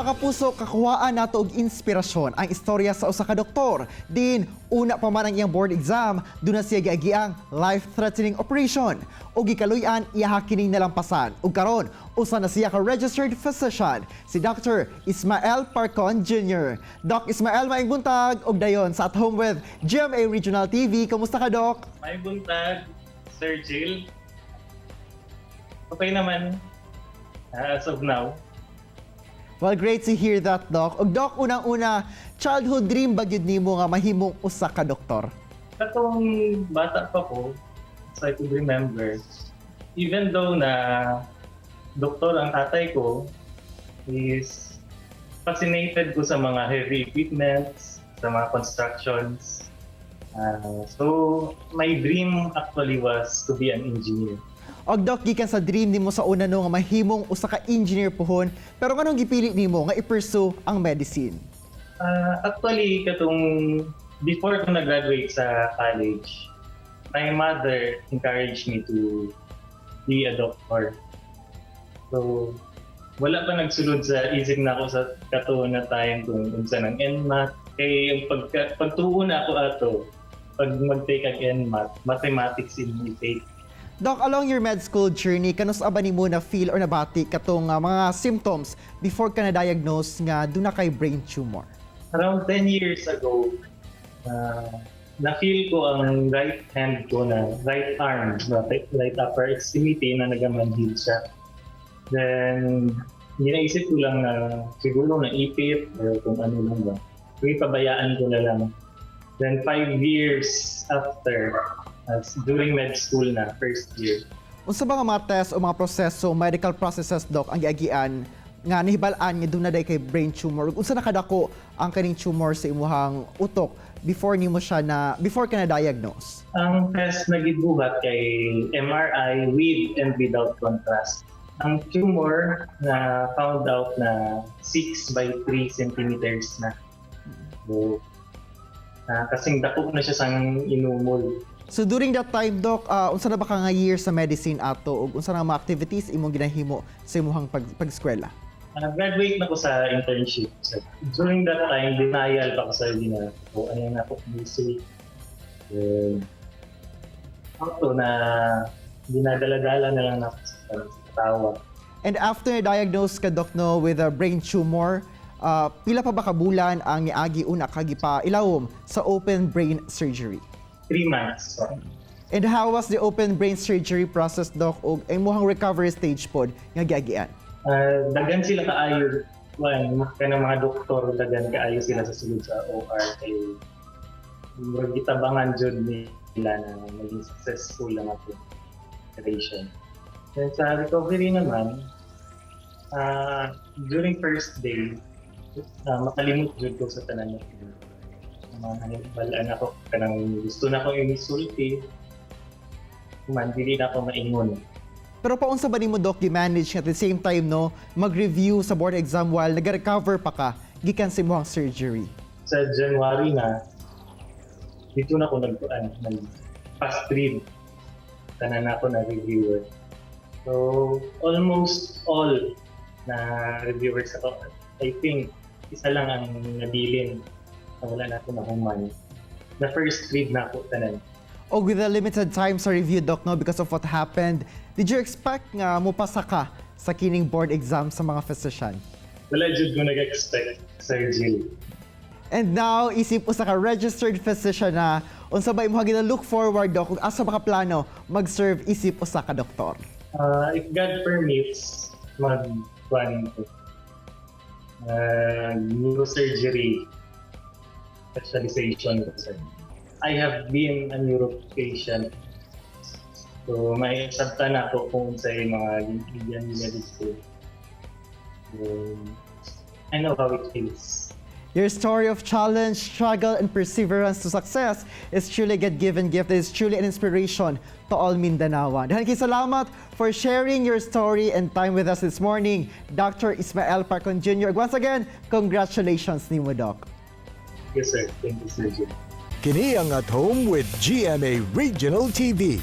Mga kapuso, kakuhaan nato og inspirasyon ang istorya sa usa ka doktor. Din una pa man ang iyang board exam, duna siya giagiang life-threatening operation. Ug gikaluy-an iyaha kining nalampasan. Ug karon, usa na siya ka registered physician, si Dr. Ismael Parcon Jr. Doc Ismael, maayong buntag ug dayon sa At Home with GMA Regional TV. Kamusta ka, Doc? Maayong buntag, Sir Jill. Okay naman as of now. Well, great to hear that, Doc. Ug Doc, unang-una, childhood dream ba gyud nimo nga mahimong usa ka doktor? Katong bata pa ko, as I could remember, even though na doktor ang tatay ko, is fascinated ko sa mga heavy equipments, sa mga constructions. So, my dream actually was to be an engineer. Og Doc, gikan sa dream nimo sa una no nga mahimong usa ka engineer puhon, pero nganong gipili nimo nga i-pursue ang medicine? Actually, katong before ko nag-graduate sa college, my mother encouraged me to be a doctor. So, wala pa nagsulod sa isip nako sa kato na time kung unsa nang NMAT. Kay ang pagtuo nako ato, pag mag-take ang NMAT, mathematics in take. Doc, along your med school journey, kanus-a ba nimo na feel or nabati katong mga symptoms before ka na-diagnose nga duna kay brain tumor? Around 10 years ago, na-feel ko ang right hand ko na right arm, na right upper extremity na nagamanhid siya. Then, ginaisip ko lang na siguro naipit or kung ano lang ba. So, pabayaan ko na lang. Then, 5 years after, as during med school na, first year, Unsa ba nga mga test o mga proseso, medical processes, Doc, ang giagian nga nahibal-an nga duna diay kay brain tumor? Ug unsa nakadako ang kaning tumor sa imuhang utok before ka na diagnose? Ang test na gibuhat kay MRI with and without contrast. Ang tumor na found out na 6 by 3 centimeters na. So, kasing dako na siya sang inumol. So during that time, Doc, unsa na ba ka nga year sa medicine ato ug unsa na mga activities imong ginahimo sa imong pag-eskwela? Graduate na ko sa internship. So, during that time, denial pa ko sa gina. So, ano na ako busy. Then, ako na dinadala-dala na lang ako sa tawa. And after na-diagnose ka, Doc, no, with a brain tumor, pila pa ba ka bulan ang niagi una ka gipa ilawom sa open brain surgery? 3 months. So, And how was the open brain surgery process, Doc, ug imuhang recovery stage pod nga giagian? Dagan sila kaayo, kuan, kanang mga doktor, dagan kaayo sila sa sulod sa OR kay murag gitabangan jud nila na maging successful ang atong operation. Then sa recovery naman, during first day, makalimot jud ko sa tanan na mga nahibalaan ako, kanang gusto na akong inisulti, man dili na ako maingon. Pero paunsa ba nimo, Doc, gi-manage at the same time, no, mag-review sa board exam while nag-recover pa ka gikan sa imong surgery? Sa January na, dito na ako nag fast read. Tanan na ako na reviewer. So, almost all na reviewers ako. I think, isa lang ang nabilin na wala na ako nahuman. The first read na ako tanan. O with the limited time sa review, Doc, no, because of what happened, did you expect nga mopasa ka sa kining board exam sa mga physician? Wala jud ko nag-expect, Sir Jill. And now, isip usa ka registered physician na, unsa ba imong gina look forward, Doc, ug asa ba ka plano mag-serve isip usa ka doktor? If God permits, mag plan ko. Neurosurgery specialization ko, sir. I have been a neuro patient. So, may sabta na ako kung sa mga gingigan nila dito. So, I know how it feels. Your story of challenge, struggle, and perseverance to success is truly a God-given gift. It is truly an inspiration to all Mindanaoan. Dahil salamat for sharing your story and time with us this morning, Dr. Ismael Parcon Jr. Once again, congratulations nimo, Doc. Yes, sir. Thank you, Sir Jim. Kini ang At Home with GMA Regional TV.